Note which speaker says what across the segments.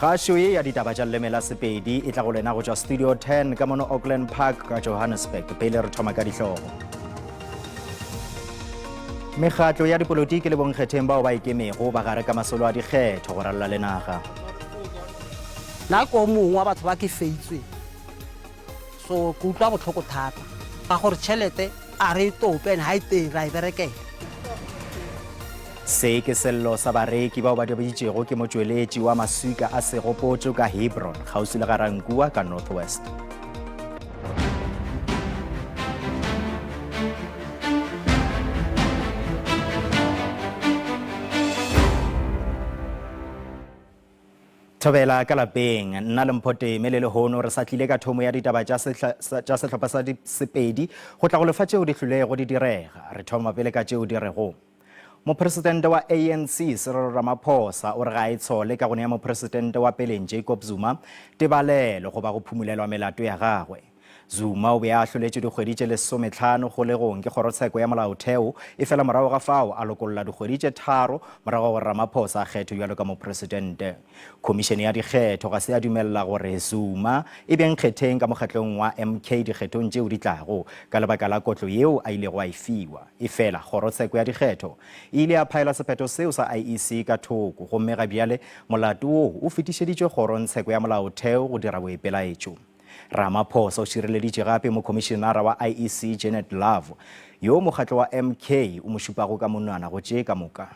Speaker 1: Kgašo ye ya ditaba tša leleme la Sepedi e tla go lena go tšwa Studio 10 ka mono Auckland Park ka Johannesburg. Pele re thoma ka dihlogo. Mekgatlo ya dipolotiki le bonkgetheng bao ba ikemego ba gare ka masolo a dikgetho go ralala le naga.
Speaker 2: Nna ke o mongwe wa batho ba ke feitsweng, so ke utlwa botlhoko thata ka gore tšhelete a re e tope and ga e teng ra e berekela.
Speaker 1: Se ke sello sa bareki bao ba dibeditšego ke motšweletši wa maswika a segopotšo ka Hebron, kgauswi le Ga-Rankuwa ka North West. Thobela ka lapeng, nna le Mpho Teme le lehono re sa tlile ka thomo ya ditaba tša tša sehlopha sa Sepedi go tla go lefa tšeo di hlwilego di direga. Re thoma pele ka tšeo di rego Mopresidente wa ANC Cyril Ramaphosa o re ga a itshole ka go nea mopresidente wa peleng Jacob Zuma tebalelo goba go phumulelwa melato ya gagwe. Zuma o be a ahloletšwe dikgwedi tše lesometlhano kgolegong ke kgorotsheko ya molaotheo, efela morago ga fao a lokollwa dikgwedi tše tharo morago ga gore Ramaphosa a kgethwe bjalo ka mopresidente. Khomišene ya dikgetho ga se ya dumelela gore Zuma e be nkgetheng ka mokgatlong wa MK dikgethong tšeo di tlago ka lebaka la kotlo yeo a ilego a e fiwa. Efela kgorotsheko ya dikgetho e ile ya phaela sephetho seo sa IEC ka thoko gomme ga bjale molato woo o fetišeditšwe kgorongtsheko ya molaotheo go dira boipelaetšo. Ramaphosa o šireleditše gape Mokhomišenara wa IEC Janet Love, yoo mokgatlo wa MK o mo šupago ka monwana go tše ka moka.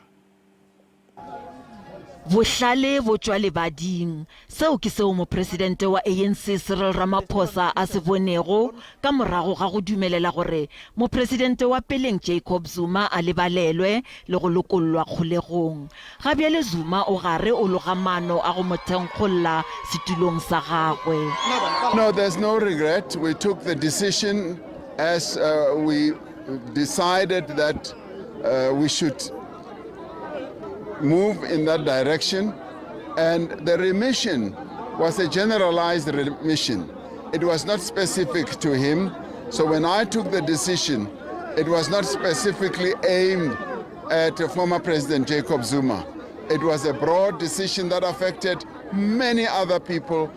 Speaker 3: Bohlale bo tšwa lebading. Seo ke seo Mopresidente wa ANC Cyril Ramaphosa a se bonego ka morago ga go dumelela gore Mopresidente wa peleng Jacob Zuma a lebalelwe le go lokollwa kgolegong. Ga bjale Zuma o gare o loga maano a go mo thenkgolla setulong sa gagwe.
Speaker 4: No, there's no regret. We took the decision as uh, we decided that uh, we should move in that direction. And the remission was a generalized remission. It was not specific to him. So when I took the decision, it was not specifically aimed at former President Jacob Zuma. It was a broad decision that affected many other people.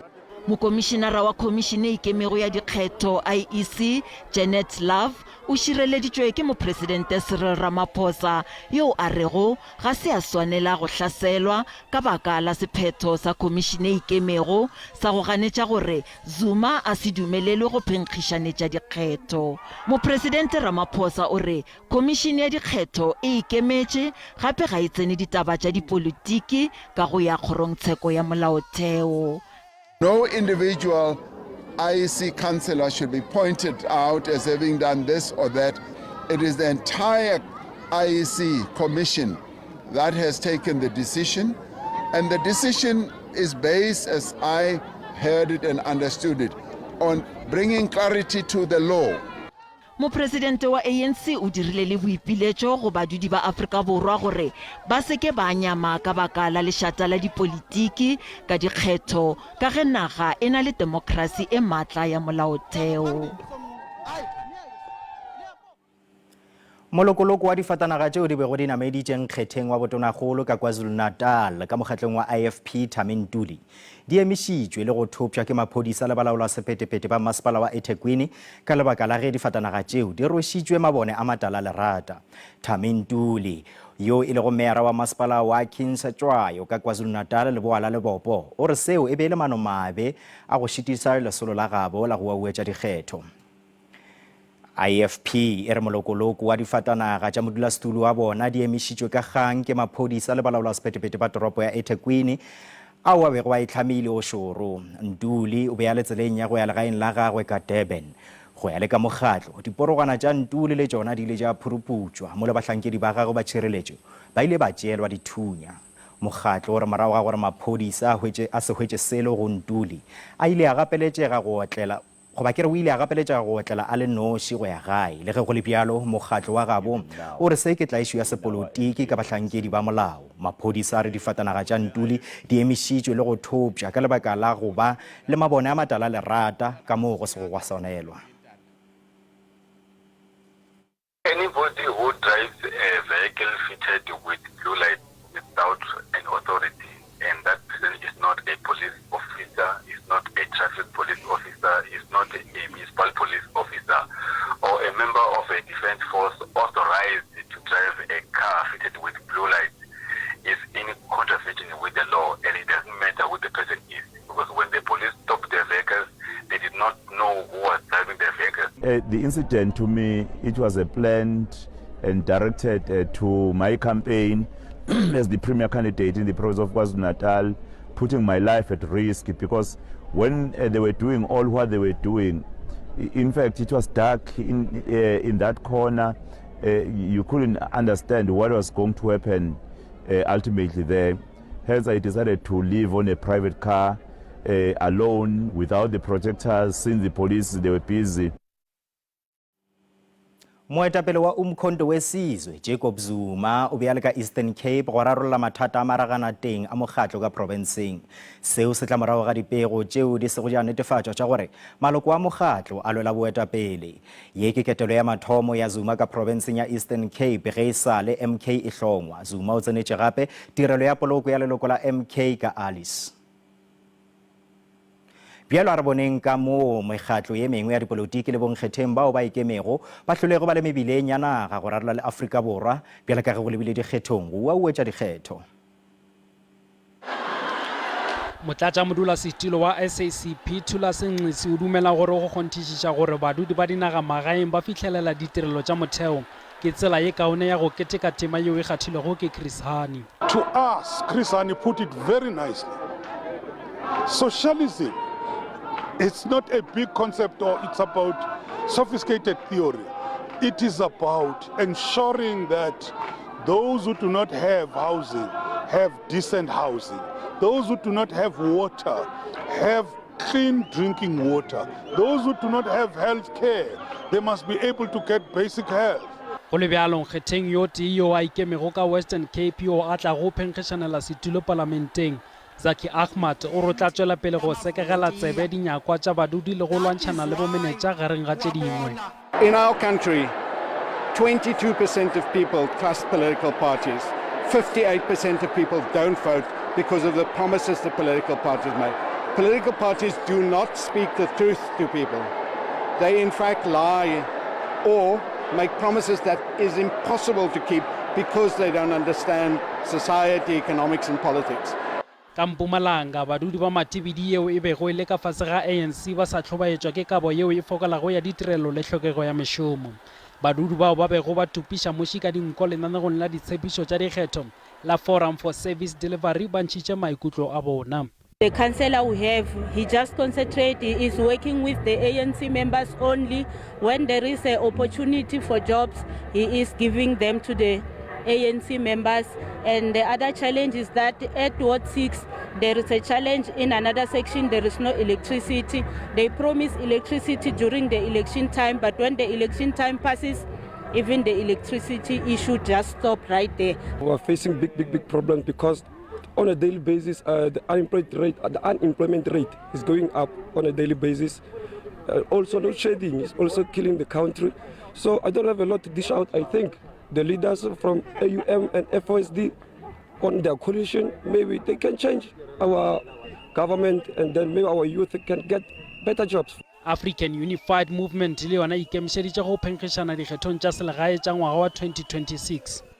Speaker 3: Mokomišenara wa Khomišene e Ikemego ya Dikgetho, IEC, Janet Love, o šireleditšwe ke Mopresidente Cyril Ramaphosa, yoo a rego ga se a swanela go hlaselwa ka baka la sephetho sa Khomišene e Ikemego sa go ganetša gore Zuma a se dumelelwe go phenkgišanetša dikgetho. Mopresidente Ramaphosa o re Khomišene ya Dikgetho e ikemetše gape ga e tsene ditaba tša dipolitiki ka go ya Kgorongtsheko ya Molaotheo.
Speaker 4: No individual IEC councillor should be pointed out as having done this or that. It is the entire IEC commission that has taken the decision, and the decision is based, as I heard it and understood it, on bringing clarity to the law.
Speaker 3: Mopresidente wa ANC o dirile le boipiletšo go badudi ba Afrika Borwa gore ba se ke ba nyama ka baka la lešata la dipolitiki ka dikgetho ka ge naga e na le temokrasi e matla ya molaotheo.
Speaker 1: Molokoloko wa difatanaga tšeo di bego di nameditše nkgetheng wa botonakgolo ka KwaZulu-Natal ka mokgatlong wa IFP Thami Ntuli di emišitšwe le go thopša ke maphodisa le balaolasephetephete ba masepala wa eThekwini ka lebaka la ge difatanaga tšeo di rwešitšwe mabone a matala lerata. Thami Ntuli, yo e lego meyara wa masepala wa King Cetshwayo ka KwaZulu-Natal leboa la Lebopo, o re seo e be e le manomabe a go šitiša lesolo la gabo la go wauetša dikgetho. IFP e re molokoloko wa difatanaga tša modulasetulo wa bona di emišitšwe ka kgang ke maphodisa le balaolasephetephete ba toropo ya eThekwini ao a bego a e hlamile o šoro. Ntuli o be a le tseleng ya go ya legaeng la gagwe ka Durban. Go ya le ka mokgatlo, diporogwana tša Ntuli le tšona di ile tša phuruputšwa mola bahlankedi ba gagwe ba tšhireletšo ba ile ba tšeelwa dithunya. Mokgatlo o re morago ga gore maphodisa a hwetše a se hwetše selo go Ntuli, a ile a gapeletšega go otlela Goba ke re o ile a gapeletšega go otlela a le noši go ya gae. Le ge go le bjalo, mokgatlo wa gabo o re se ke tlaišo ya sepolotiki ka bahlankedi ba molao. Maphodisa a re difatanaga tša Ntuli di emišitšwe le go thopša ka lebaka la go ba le mabone a matala lerata ka moo go sego gwa swanelwa.
Speaker 5: Anybody who drives a vehicle fitted with blue lights without an authority and that person is not a police. not know who was driving the vehicle.
Speaker 6: Uh, the incident to me, it was a planned and directed uh, to my campaign as the premier candidate in the province of KwaZulu-Natal, putting my life at risk because when uh, they were doing all what they were doing, in fact, it was dark in, uh, in that corner. Uh, you couldn't understand what was going to happen uh, ultimately there. Hence, I decided to leave on a private car uh, alone without the projectors, since the police, they were busy.
Speaker 1: Moetapele wa Umkhonto we Sizwe Jacob Zuma o be a le ka Eastern Cape go rarolla mathata a maraganateng a mokgatlo ka profenseng. Seo se tla morago ga dipego tšeo di sego tša netefatšwa tša gore maloko a mokgatlo a lwela boetapele. Ye ke ketelo ya mathomo ya Zuma ka profenseng ya Eastern Cape ge e sa le MK e hlongwa. Zuma o tsenetše gape tirelo ya poloko ya leloko la MK ka Alice. Bjalo a re boneng ka moo mekgatlo ye mengwe ya dipolotiki le bonkgetheng bao ba ikemego ba hlolego ba le mebileng ya naga go rarola le Afrika Borwa bjalo ka ge go lebile dikgethong go uauetša dikgetho.
Speaker 7: Motlatšamodulasetilo wa SACP Thulas Nxesi o dumela gore go kgonthišiša gore badudi ba dinagamagaeng ba fihlelela ditirelo tša motheo ke tsela ye kaone ya go keteka tema yeo e kgathilwego ke Chris Hani.
Speaker 8: To us, Chris Hani put it very nicely, socialism it's not a big concept or it's about sophisticated theory. It is about ensuring that those who do not have housing have decent housing. Those who do not have water have clean drinking water. Those who do not have health care, they must be able to get basic health.
Speaker 7: Go le bjalo, nkgetheng yo tee yo a ikemego ka Western Cape yo a tlago phenkgišanela setulo palamenteng, Zackie Achmat, o re o tla tšwela pele go sekegela tsebe dinyakwa tša badudi le go lwantšhana le bomenetša gareng ga tše dingwe.
Speaker 9: In our country, 22% of people trust political parties. 58% of people don't vote because of the promises the political parties make. Political parties do not speak the truth to people. They in fact lie or make promises that is impossible to keep because they don't understand society, economics and politics.
Speaker 7: Ka Mpumalanga, badudi ba Matibidi yeo e bego e le ka fase ga ANC ba sa hlobaetšwa ke kabo yeo e fokolago ya ditirelo le hlokego ya mešomo. Badudi bao ba bego ba tupiša muši ka dinko lenanegong la ditshepišo tša dikgetho la Forum for Service Delivery ba ntšhitše maikutlo a bona.
Speaker 10: The councillor we have, he just concentrate, he is working with the ANC members only. When there is an opportunity for jobs, he is giving them to the ANC members. And the other challenge is that at Ward 6, there is a challenge in another section, there is no electricity. They promise electricity during the election time, but when the election time passes, even the electricity issue just stop right there.
Speaker 11: We are facing big, big, big problems because on a daily basis, uh, the unemployment rate, uh, the unemployment rate is going up on a daily basis. Uh, also, load shedding is also killing the country. So I don't have a lot to dish out. I think the leaders from AUM and FOSD on their coalition, maybe they can change our government and then maybe our youth can get better jobs.
Speaker 7: African Unified Movement le yona e ikemišeditše go phenkgišana dikgethong tša selegae tša ngwaga wa 2026.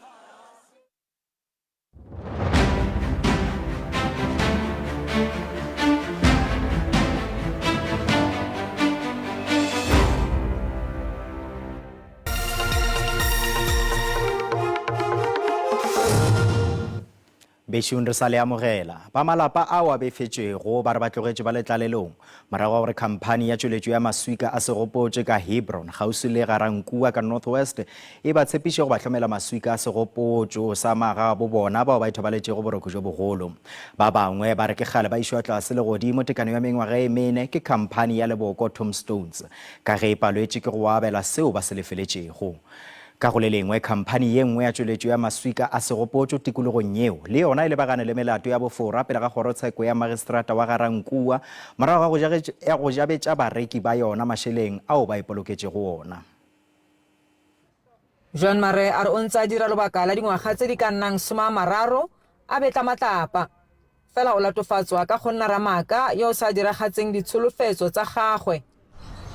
Speaker 1: Bešong re sa le amogela. Ba malapa ao a befetšwego ba re ba tlogetše ba le tlalelong morago ga gore khamphani ya tšweletšo ya maswika a segopotše ka Hebron kgauswi le Garankuwa ka North West e ba tshepiše go ba hlomela maswika a segopotšo sa magabo bona bao ba ithobaletšego boroko bjo bogolo. Ba bangwe ba re ke kgale ba išwa tlase le godimo tekano ya mengwaga e mene ke khamphani ya Leboko Tombstones ka ge e palwetše ke go abela seo ba se lefeletšego. Ka go le lengwe, khamphani ye nngwe ya tšweletšo ya maswika a segopotšo tikologong yeo le yona e lebagane le melato ya bofora pele ga kgorotsheko ya magistrata wa Ga-Rankuwa morago ga go jabetša bareki ba yona mašeleng ao ba ipoloketšego ona.
Speaker 12: Juan Mare a re o ntse a dira lobaka la dingwaga tse di ka nnang 30 a betla matlapa. Fela o latofatswa ka go nna ramaaka yo o sa diragatseng ditsholofetso tsa gagwe.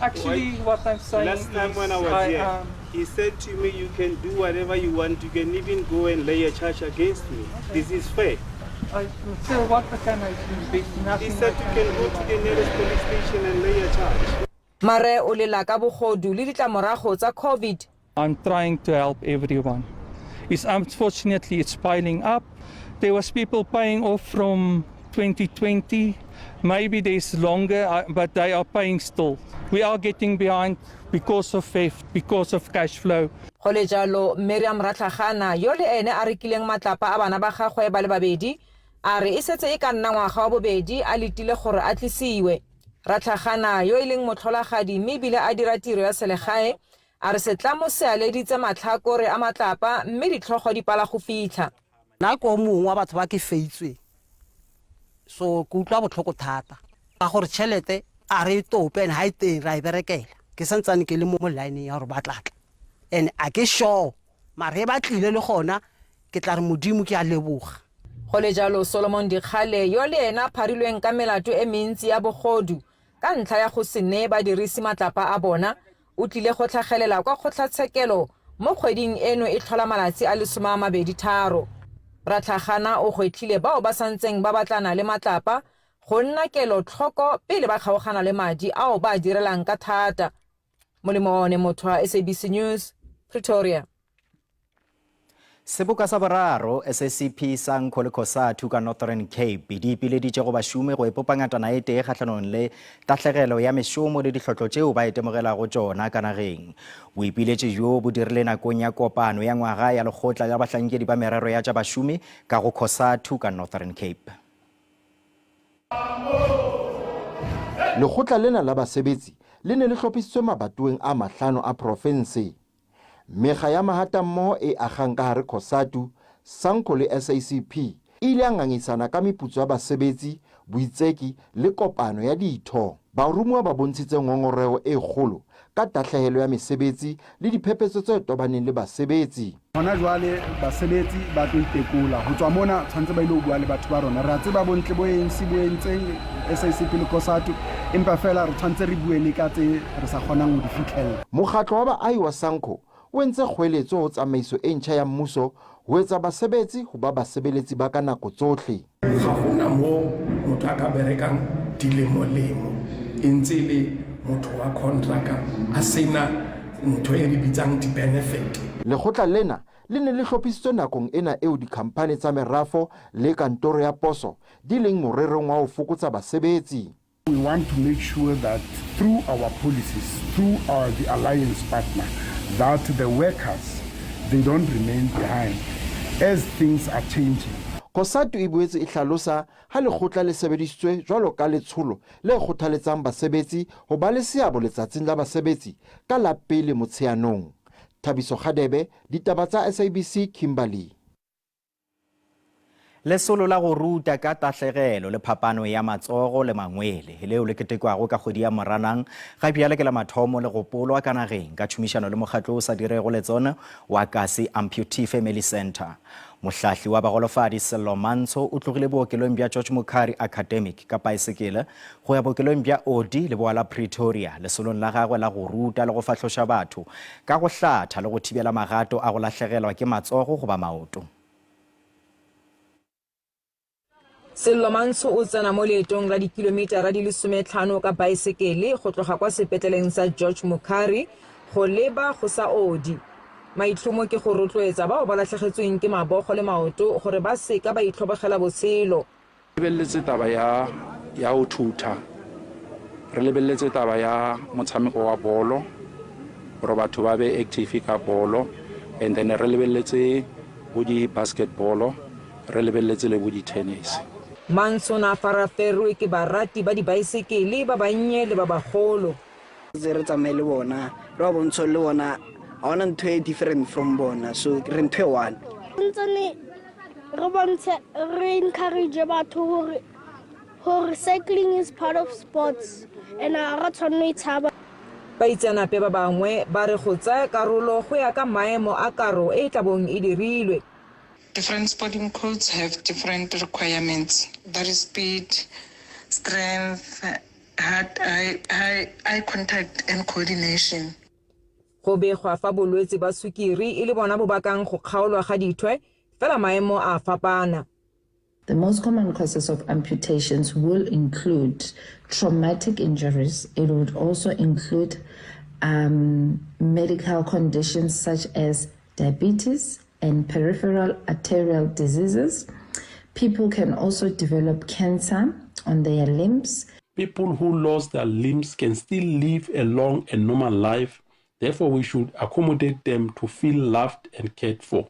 Speaker 13: Actually, what I'm saying Last time when I was I, here, he said to me, you can do whatever you want. You can even go and lay a charge against me. Okay. This is fair. I, so what can I do? There's nothing He said you can go to the nearest police station and lay a charge.
Speaker 12: Mare o lela ka bogodu le ditlamorago tsa Covid.
Speaker 14: I'm trying to help everyone. It's unfortunately it's piling up. There was people paying off from 2020. Maybe there's longer, uh, but they are paying still. We are getting behind because of theft, because of cash flow.
Speaker 12: Go le jalo, Miriam Ratlhagana, yo le ene a rekileng matlapa a bana ba gagwe ba le babedi, a re e setse e ka nna ngwaga wa bobedi a letile gore a tlisiwe. Ratlhagana, yo e leng motlholagadi mme ebile a dira tiro ya selegae, a re setlamo se aleditse matlhakore a matlapa mme ditlhogo di pala go fitlha.
Speaker 2: Nna ke o mongwe wa batho ba ke feitsweng, so ke utlwa botlhoko thata ka gore tšhelete a re e tope and ga e teng ra e berekela. Ke santsane ke le mo line ya gore ba tla tla and a ke sure mara ge ba tlile le gona Ke tla re, Modimo, ke a leboga.
Speaker 12: Go le jalo, Solomon Dikgale, yo le ena a pharilweng ka melato e mentsi ya bogodu ka ntlha ya go se neye badirisi matlapa a bona, o tlile go tlhagelela kwa kgotlatshekelo mo kgweding eno e tlhola malatsi a le 23. Ratlhagana o gwetlhile bao ba santseng ba batlana le matlapa go nna kelotlhoko pele ba kgaogana le madi ao ba a direlang ka thata. Molemo wa one motho wa SABC News, Pretoria.
Speaker 1: Seboka sa boraro SACP sa Nkho le Cosatu ka Northern Cape di ipileditše go bašomi go ipopa ngatana e tee kgahlanong le tahlegelo ya mešomo le dihlotlo tšeo ba itemogelago tšona ka nageng. Boipiletši bjo bo dirile nakong ya kopano ya ngwaga ya lekgotla la bahlankedi ba merero ya tša bašomi ka go Cosatu ka Northern Cape.
Speaker 15: Lekgotla lena la basebetsi le ne le hlophisitswe mabatoweng a mahlano a profense. Mekga ya mahatammoho e akgang ka hare Cosatu, Sanco le SACP e ile ya ngangisana ka meputso ya basebetsi, boitseki le kopano ya ditho. Baromuwa ba bontshitse ngongoreho e kgolo ka tahlehelo ya mesebetsi le diphephetso tse tobaneng le basebetsi.
Speaker 16: Hona jwale basebetsi ba tlo itekola. Ho tswa mona tshwanetse ba ile ho bua le batho ba rona. Re a tseba bontle bo ANC bo entseng, SACP le Cosatu, empa feela re tshwanetse re bue le ka tse re sa kgonang ho di fitlhella.
Speaker 15: Mokgatlo wa baahi wa Sanco o entse kgoeletso ho tsamaiso e ntjha ya mmuso ho etsa basebetsi ho ba basebeletsi ba ka nako tsohle.
Speaker 17: Ga gona mo motho a ka berekang dilemo-lemo e ntse e le motho wa contractor a sena ntho e re bitsang di-benefit.
Speaker 15: Lekgotla lena le ne le hlophisitswe nakong ena eo dikhamphani tsa merafo le kantoro ya poso di leng morerong wa ho fokotsa basebetsi.
Speaker 18: We want to make sure that through our policies, through our, the alliance partner, that the workers, they don't remain behind as things are changing.
Speaker 15: Cosatu e boetse e hlalosa ha lekgotla le sebedisitswe jwalo ka letsholo le kgothaletsang basebetsi ho ba le seabo letsatsing la basebetsi ka la pele Motsheanong. Thabiso Kgadebe, Ditaba tsa SABC, Kimberley.
Speaker 1: Lesolo la go ruta ka tahlegelo le phapano ya matsogo le mangwele leo le ketekwago ka kgwedi ya Moranang ga bjale ke la mathomo le gopolwa ka nageng ka tšhomišano le mokgatlo o sa dirego letseno wa Kasi Amputee Family Centre. Mohlahli wa bagolofadi Sello Mantsho o tlogile bookelong bja George Mukhari Academic ka paesekele go ya bookelong bja Odi leboa la Pretoria lesolong la gagwe la go ruta le go fahloša batho ka go hlatha le go thibela magato a go lahlegelwa ke matsogo goba maoto.
Speaker 12: Sello Mantsho o tsena mo leetong la dikilometara di le sometlhano ka baesekele go tloga kwa sepetleleng sa George Mukhari go leba go sa Odi. Maitlhomo ke go rotloetsa bao ba latlhegetsweng ke mabogo le maoto gore ba seka ba itlhobogela botshelo.
Speaker 19: Lebeletse taba ya ya ho thutha, re lebeletse taba ya motshameko wa bolo gore batho ba be active ka bolo, and then re lebeletse bo di-basketball, re lebeletse le bo di-tennis.
Speaker 12: Mantsho o ne a faraferwe ke barati ba dibaesekele ba bannye le ba bagolo.
Speaker 20: Tse re tsamaye le bona re ba bontshe le bona ga ona ntho e different from bona so re ntho e one.
Speaker 21: Ntsane re bontshe re encourage batho gore gore cycling is part of sports and ga ra tshwanela go itshaba.
Speaker 12: Baitseanape ba bangwe ba re go tsaya karolo go ya ka maemo a karo e e tla bong e dirilwe.
Speaker 22: Different sporting codes have different requirements, that is speed, strength, Heart, eye, eye, eye contact and coordination.
Speaker 12: Go begwa fa bolwetse ba sukiri e le bona bo bakang go kgaolwa ga dithwe, fela maemo a fapana.
Speaker 3: The most common causes of amputations will include traumatic injuries. It would also include um, medical conditions such as diabetes and peripheral arterial diseases. People can also develop cancer on their limbs.
Speaker 4: People who lost their limbs can still live a long and normal life. Therefore, we should accommodate them to feel loved and cared for.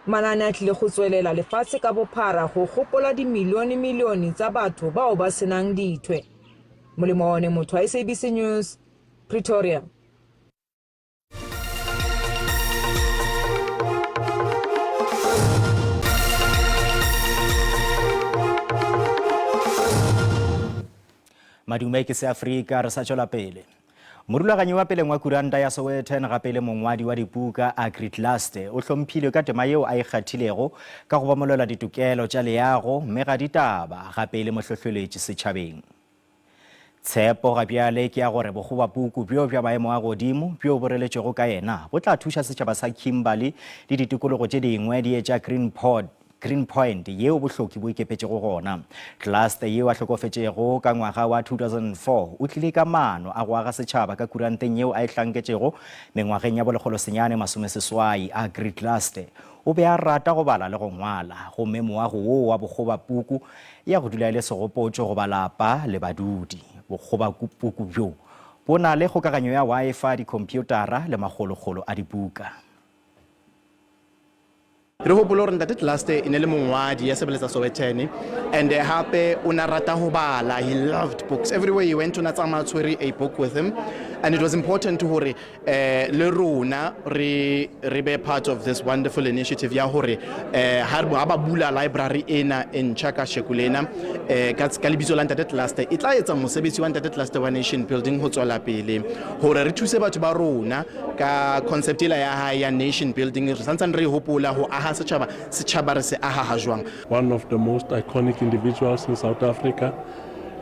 Speaker 12: Manane a tlile go tswelela lefatshe ka bophara go gopola dimilionemilione tsa batho bao ba senang dithwe. Molemo wa one motho wa SABC News, Pretoria.
Speaker 1: Madume ke seAfrika re sa tšwela pele. Morulaganyi wa peleng wa kuranta ya Sowetan gape le mongwadi wa dipuka Agri Tlaste o hlomphilwe ka tema yeo a e kgathilego ka go ba molwela ditokelo tša leago, mmegaditaba gape e le mohlohleletši setšhabeng. Tshepo ga bjale ke ya gore bokgobapuku bjo bja maemo a godimo bjo bo reletšwego ka yena bo tla thuša setšhaba sa Kimberley le ditikologo tše dingwe di etša Green Green Point yeo bohloki bo ikepetšego gona. Cluster yeo a hlokofetšego ka ngwaga wa 2004 o tlile ka maano a go aga setšhaba ka kuranteng yeo a e hlanketšego mengwageng ya bolekgolosenyane masomeseswai. Agri Cluster o be a rata go bala le go ngwala gomme moago wo wa bokgobapuku ya go dula e le segopotšo go ba lapa le badudi. Bokgobapuku bjo bo na le kgokaganyo ya Wi-Fi, dikhomputara le makgolokgolo a dibuka.
Speaker 23: Re hopole hore Ntate Tlaste e ne le mongwadi ya sebeletsa Sowetan and hape o na rata ho bala. He loved books. Everywhere he went o na tsamaya tshwere a book with him and it was important hore eh le rona re re be part of this wonderful initiative ya hore eh ha ba bula library ena e ntjha ka sheko lena eh ka ka lebitso la Ntate Tlaste e tla etsa mosebetsi wa Ntate Tlaste wa nation building ho tswela pele hore re thuse batho ba rona ka concept ela ya hae ya nation building re santsane re e hopola ho aha setjhaba setjhaba re se aha ha jwang
Speaker 4: One of the most iconic individuals in South Africa,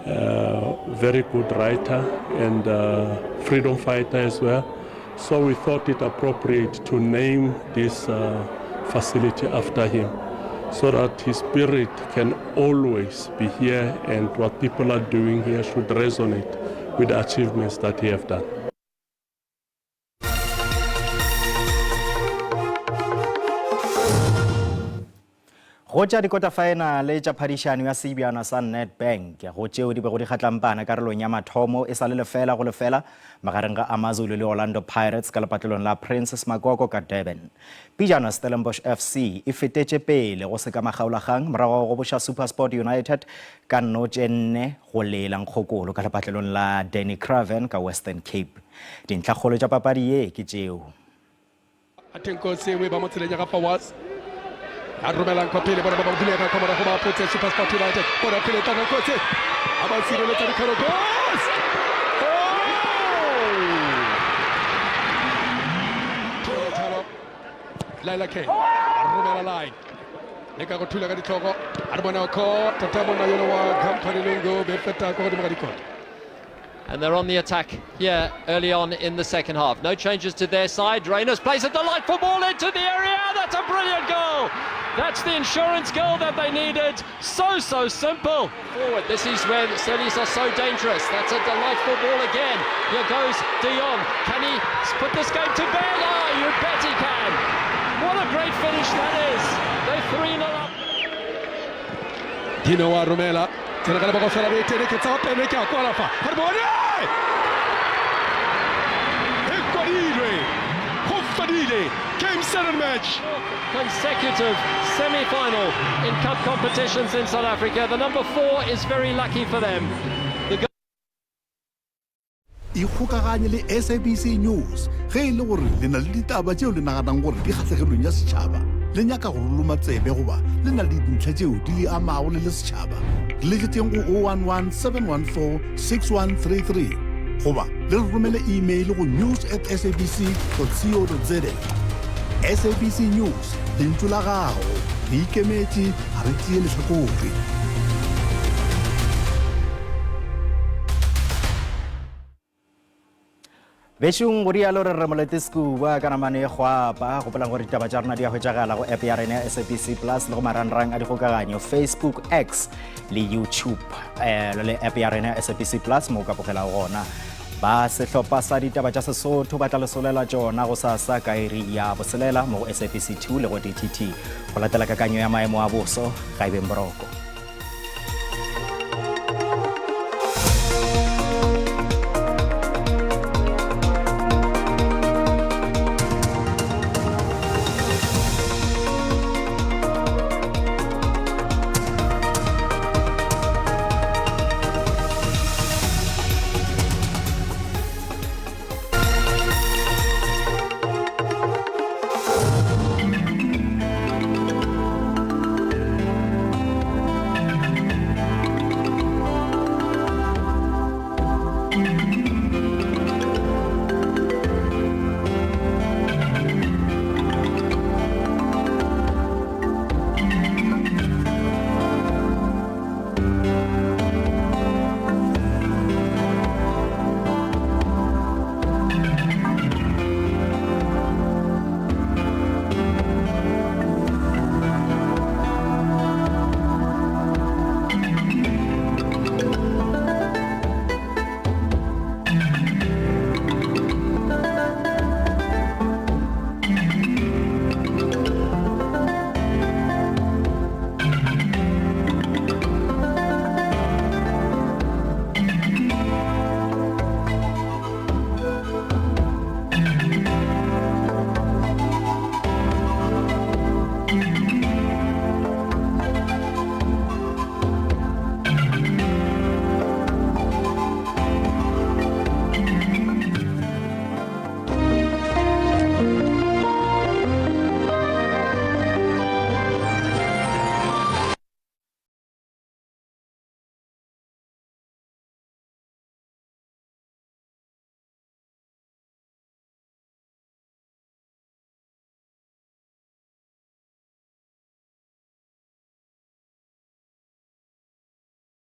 Speaker 4: uh, very good writer and uh, freedom fighter as well. So we thought it appropriate to name this uh, facility after him so that his spirit can always be here and what people are doing here should resonate with the achievements that he have done.
Speaker 1: Go tša dikotafaenale tša phadišano ya sebjana sa Nedbank go tšeo di bego di kgatlampana karolong ya mathomo e sa le lefela go lefela magareng ga AmaZulu le Orlando Pirates ka lepatlelong la Princess Makoko ka Durban. Pejana Stellenbosch FC e fetetše pele go se ka makgaolakgang morago ga go goboša SuperSport United ka nno tše nne go lela nkgokolo ka lepatlelong la Danny Craven ka Western Cape. Dintlhakgolo tša papadi ye ke tšeo.
Speaker 24: Athenkosi o e ba mo tseleng ya ga Fawaz. A romelang kwa pele bona ba ba bulega kwa morago ba potse SuperSport United. Bona pele tla Nkosi. A ba sireletsa Ricardo Goss. Oh! Laila K. Romela line. Leka go thula ka ditlhogo. A re bona ko tota monna yone wa Company Lungu be feta kwa godimo ga dikota.
Speaker 25: And they're on the attack here early on in the second half. No changes to their side. Rayners plays a delightful ball into the area. That's a brilliant goal. That's the insurance goal that they needed. So, so simple. Forward. This is where the Stellies are so dangerous. That's a delightful ball again. Here goes De Jong. Can he put this game to bed? Oh, you bet he can. What a great finish that is. They're 3 0 up.
Speaker 24: Dino wa romela tsena ka lebaka fela betene ke tsa pene ke a kwala fa re bone e kwadilwe go fadile game seven match
Speaker 25: Consecutive semi-final in cup competitions in South Africa. The number four is very lucky for them. The
Speaker 8: Ikgokaganye le SABC News ge e le gore le na le ditaba tšeo le naganang gore di kgahlegelong ya setšhaba, le nyaka go re loma tsebe goba le na le dintlha tšeo di le amago le le setšhaba. Re letšetšeng go 011 714 6133 goba le re romele email go news at sabc co za. SABC News, lentšu la gago. Re ikemetše, ga re tšee lehlakore.
Speaker 1: Bešong go rialo re re molete sekuba ka namane e kgwapa. Gopolang gore ditaba tša rena di a hwetšagala go app ya rena ya SABC Plus le go marangrang a dikgokaganyo Facebook, X le YouTube. Eh, le app ya rena ya SABC Plus mo o ka bogelago gona. Ba sehlopha sa ditaba tša Sesotho ba tla le solela tšona go sasa ka iri ya boselela mo go SABC 2 le go DTT. Go latela kakanyo ya maemo a boso, ga e beng boroko.